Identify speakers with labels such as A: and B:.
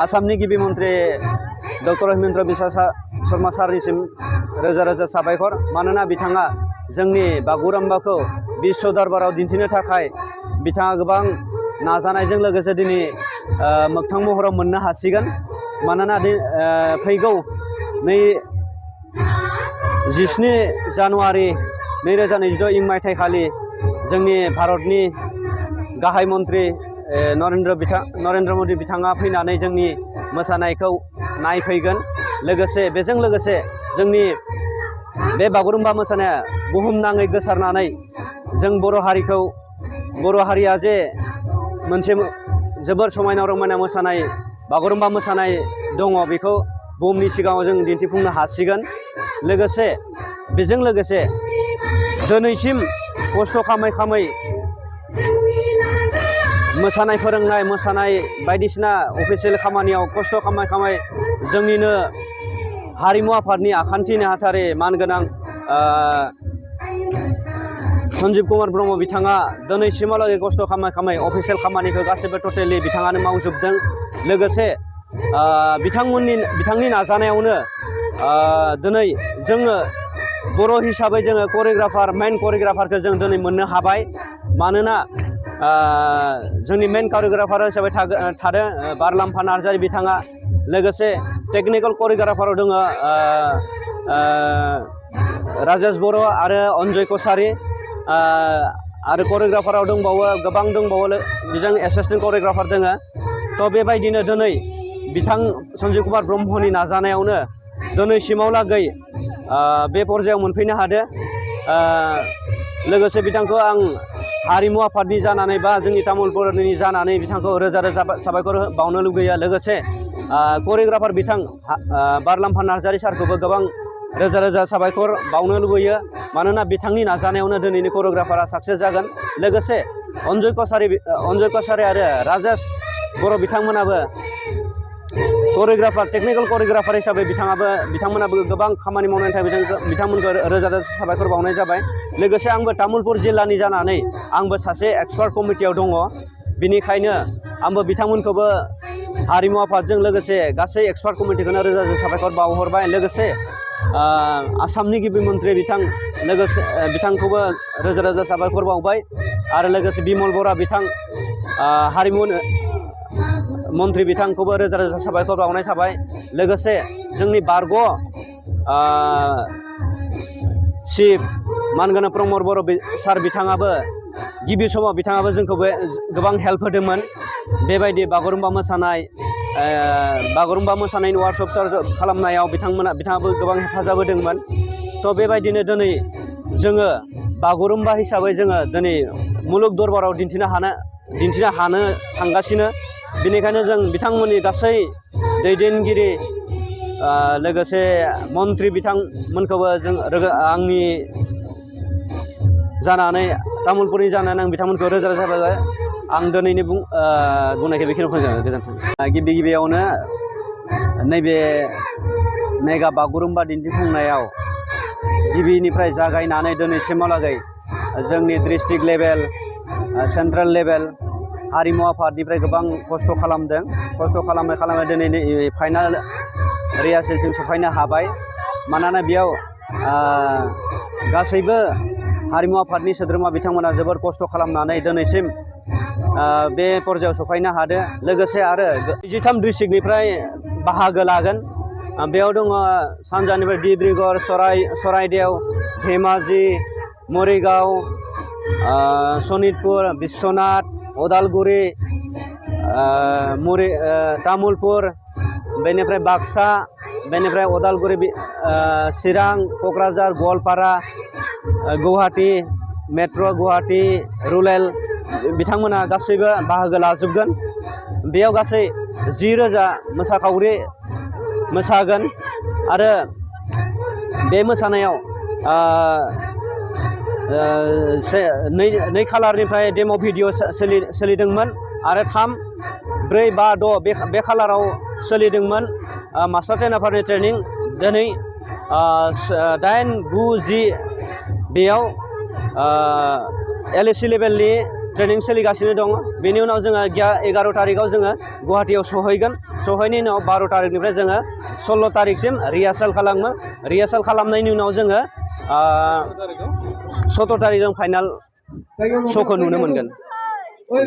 A: आसामनि गिबि मन्त्रि डक्टर हेमेन्द्र बिश्व शर्मा सारनिसिम रोजा रोजा साबायखर मानोना बिथाङा जोंनि बागुरुम्बाखौ बिश्व दरबाराव दिन्थिनो थाखाय बिथाङा गोबां नाजानायजों लोगोसे दिनै मोगथां महराव मोननो हासिगोन मानोना फैगौ 17 जानुवारि 2022 इं मायथाइखालि जोंनि भारतनि गाहाय मन्त्रि नरेन्द्र मदि बिथाङा फैनानै जोंनि मोसानायखौ नायफैगोन लोगोसे बेजों लोगोसे जोंनि बे बागुरुम्बा मोसानाया बुहुमनाङै गोसारनानै जों बर' हारिया जे मोनसे जोबोर समायना रमायना मोसानाय बागुरुम्बा मोसानाय दङ बेखौ बुहुमनि सिगाङाव जों दिन्थिफुंनो हासिगोन लोगोसे बेजों लोगोसे दिनैसिम खस्थ' खामै मोसानाय फोरोंनाय मोसानाय बायदिसिना अफिसियेल खामानियाव खस्थ' खामै जोंनिनो हारिमु आफादनि आखान्थि नेहाथारि मानगोनां सन्जीब कुमार ब्रह्म बिथाङा दिनैसिमहालागै खस्थ' खामै अफिसियेल खामानिखौ गासैबो टटेलि बिथाङानो मावजोबदों लोगोसे बिथांनि नाजानायावनो दिनै जोङो बर' हिसाबै जोङो मेन करिय'ग्राफारखौ जों दिनै मोननो हाबाय मानोना जोंनि मेन करिय'ग्राफार हिसाबै थादों बारलाम्फा नार्जारि बिथाङा लोगोसे टेकनिकेल करिय'ग्राफाराव दङ राजेश बर' आरो अनजय कसारि आरो करिय'ग्राफाराव गोबां दंबावो बेजों एसिस्टेन्ट करिय'ग्राफार दङ थ' बेबायदिनो दिनै बिथां सन्जीब कुमार ब्रह्मनि नाजानायावनो दिनैसिमावलागै बे पर्यायाव मोनफैनो हादों लोगोसे बिथांखौ आं हारिमु आफादनि जानानै बा जोंनि तामुलपुरनि जानानै बिथांखौ रोजा रोजा साबायखर बावनो लुगैयो लोगोसे करिय'ग्राफार बिथां बारलाम्फा नार्जारि सारखौबो गोबां रोजा रोजा साबायखर बावनो लुगैयो मानोना बिथांनि नाजानायावनो दिनैनि करिय'ग्राफारा साक्सेस जागोन लोगोसे अनजय कसारि आरो राजेश बर' बिथांमोनाबो टेकनिकेल करिय'ग्राफार हिसाबै बिथांमोनाबो गोबां खामानि मावनायनि थाखाय बिथांमोनखौ रोजा रोजा साबायखर बावनाय जाबाय लोगोसे आंबो तामुलपुर जिल्लानि जानानै आंबो सासे एक्सपार्ट कमिटियाव दङ बिनिखायनो आंबो बिथांमोनखौबो हारिमु आफादजों लोगोसे गासै एक्सपार्ट कमिटिखौनो रोजा रोजा साबायखर बावहरबाय लोगोसे आसामनि गिबि मन्त्रि बिथांखौबो रोजा रोजा साबायखर बावबाय आरो लोगोसे बिमल बरा बिथां हारिमु मन्त्रि बिथांखौबो रोजा रोजा साबायखर बावनाय थाबाय लोगोसे जोंनि बारग' चिफ मानगोनां प्रमद बर' सार बिथाङाबो गिबि समाव बिथाङाबो जोंखौबो गोबां हेल्प होदोंमोन बेबायदि बागुरुम्बा मोसानायनि वार्कशप खालामनायाव बिथाङाबो गोबां हेफाजाब होदोंमोन थ' बेबायदिनो दिनै जोङो बागुरुम्बा हिसाबै जोङो दिनै मुलुग दरबाराव दिन्थिनो हानो थांगासिनो बेनिखायनो जों बिथांमोननि गासै दैदेनगिरि लोगोसे मन्त्रि बिथांमोनखौबो जों आंनि जानानै तामुलपुरनि जानानै आं बिथांमोनखौ रोजा रोजा साबायखर आं दिनैनि बुंनायखौ बेखिनियाव फोजोबो गोजोन्थों गिबियावनो नैबे मेगा बागुरुम्बा दिन्थिफुंनायाव गिबिनिफ्राय जागायनानै दिनैसिमहालागै जोंनि डिस्ट्रिक्ट लेभेल सेन्ट्रेल लेभेल हारिमु आफादनिफ्राय गोबां खस्थ' खालामदों खस्थ' खालामै दिनै फाइनाल रिहार्सेलसिम सफैनो हाबाय मानोना बेयाव गासैबो हारिमु आफादनि सोद्रोमा बिथांमोना जोबोर खस्थ' खालामनानै दिनैसिम बे पर्यायाव सफैनो हादों लोगोसे आरो 23 डिस्ट्रिक्टनिफ्राय बाहागो लागोन बेयाव दङ सानजानिफ्राय डिब्रुगड़ चराइदेव धेमाजि मरिगाव सनितपुर बिश्वनाथ उदालगुरि तामुलपुर बेनिफ्राय बाक्सा बेनिफ्राय उदालगुरि चिरां क'क्राझार गवालपारा गुवाहाटी मेट्र' गुवाहाटी रुरेल बिथांमोना गासैबो बाहागो लाजोबगोन बेयाव गासै 10,000 मोसाखावरि मोसागोन आरो बे मोसानायाव 2 खालारनिफ्राय डेम' भिडिअ सोलिदोंमोन आरो 3, 4, 5, 6 बे खालाराव सोलिदोंमन मास्टार ट्रेनारफोरनि ट्रेनिं दिनै 8, 9, 10 बेयाव LAC लेभेलनि ट्रेनिं सोलिगासिनो दङ बेनि उनाव जोङो 11 थारिखआव जोङो गुवाहाटीयाव सहैगोन सहैनायनि उनाव 12 थारिखनिफ्राय जोङो 16 थारिखसिम रिहार्सेल खालामो रिहार्सेल खालामनायनि उनाव जोङो 17 थारिखजों फाइनाल श'खौ नुनो मोनगोन